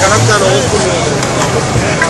الكلام ده انا وصلت.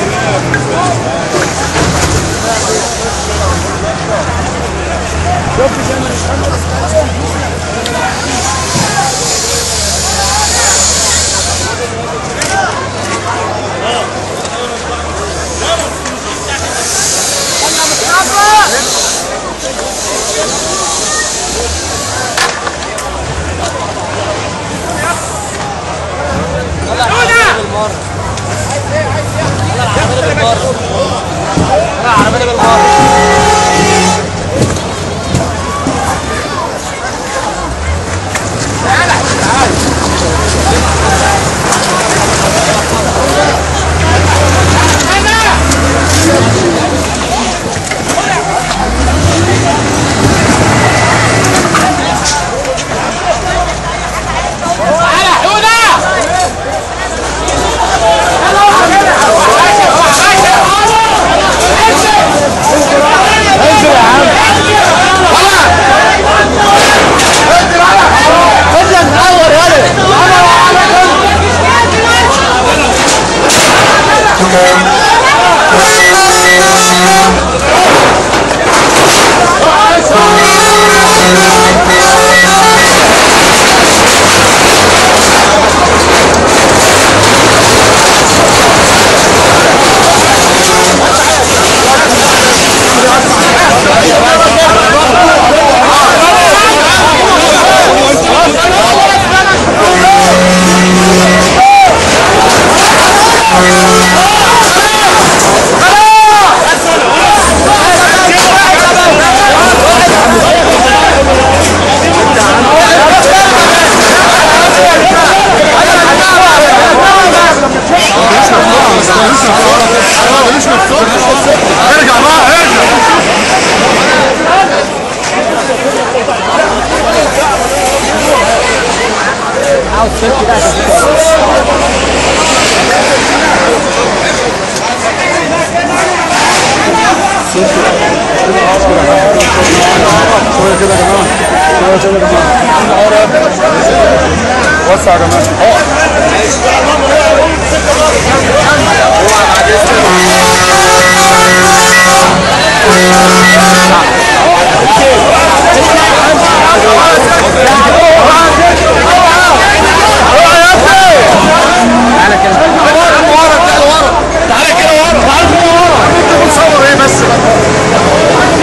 ارجع بقى ارجع. عاوز سلك ده عشان شوية كده يا جماعة، شوية كده يا جماعة، وسع يا جماعة. تعالى كده ورا، تعالى ورا، تعالى كده ورا، تعالى كده ورا. انت بتصور ايه بس بقى؟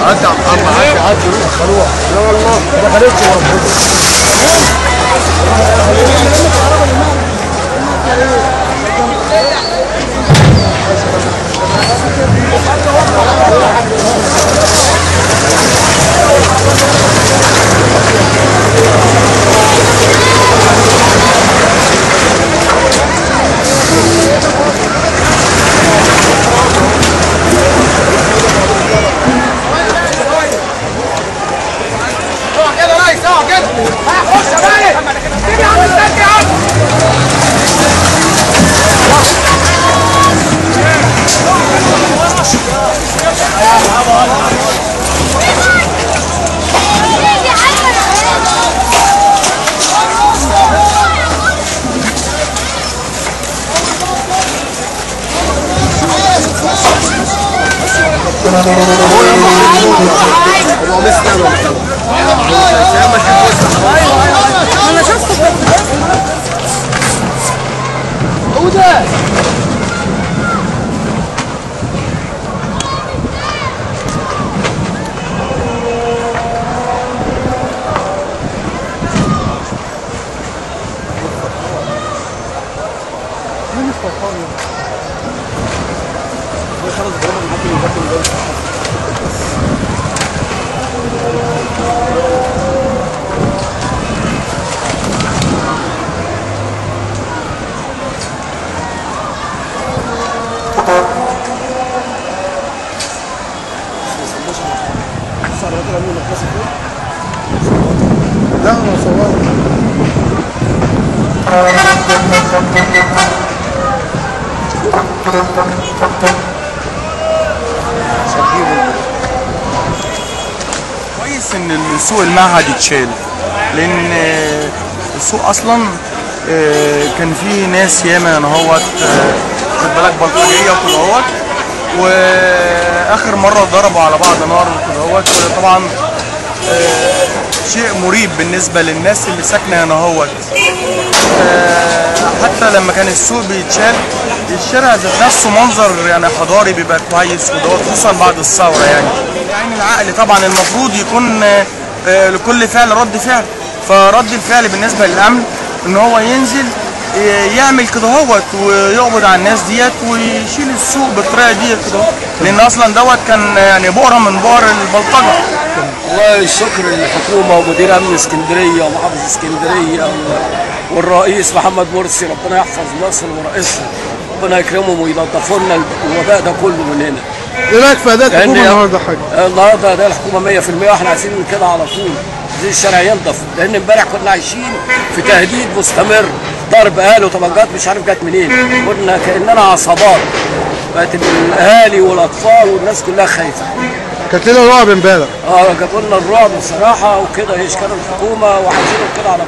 عدى يا محمد، عدى عدى دخلوها. لا والله ما دخلتش وربنا. انا شفته. لا انا صورت. كويس ان سوق المعهد اتشال، لان السوق اصلا كان فيه ناس ياما اهوت، خد بالك، بلطجيه وكده اهوت، واخر مرة ضربوا على بعض نار وكده اهوت. وطبعا شيء مريب بالنسبة للناس اللي ساكنة هنا اهوت. حتى لما كان السوق بيتشال، الشارع ذات نفسه منظر يعني حضاري بيبقى كويس ودوت، خصوصا بعد الثورة يعني. عين العقل طبعا المفروض يكون لكل فعل رد فعل، فرد الفعل بالنسبة للامن ان هو ينزل يعمل كده اهوت ويقبض على الناس ديت ويشيل السوق بالطريقة ديت كده، لان اصلا دوت كان يعني بؤرة من بؤر البلطجه. والله الشكر للحكومة ومدير امن اسكندرية ومحافظ اسكندرية والرئيس محمد مرسي، ربنا يحفظ مصر ورئيسها، ربنا يكرمهم ويلطفوا لنا الوباء ده كله من هنا. ايه رايك في اداء الحكومة النهارده يا حاج؟ النهارده اداء الحكومة 100%، واحنا عايزين كده على طول، عايزين الشارع ينضف، لان امبارح كنا عايشين في تهديد مستمر، ضرب اهالي وطبنجات مش عارف جت منين، كنا كاننا عصابات، بقت الاهالي والاطفال والناس كلها خايفة. كانت لنا رعب امبارح. جابوا لنا الرعب بصراحة وكده، يشكروا الحكومة وعايزينهم كده على طول.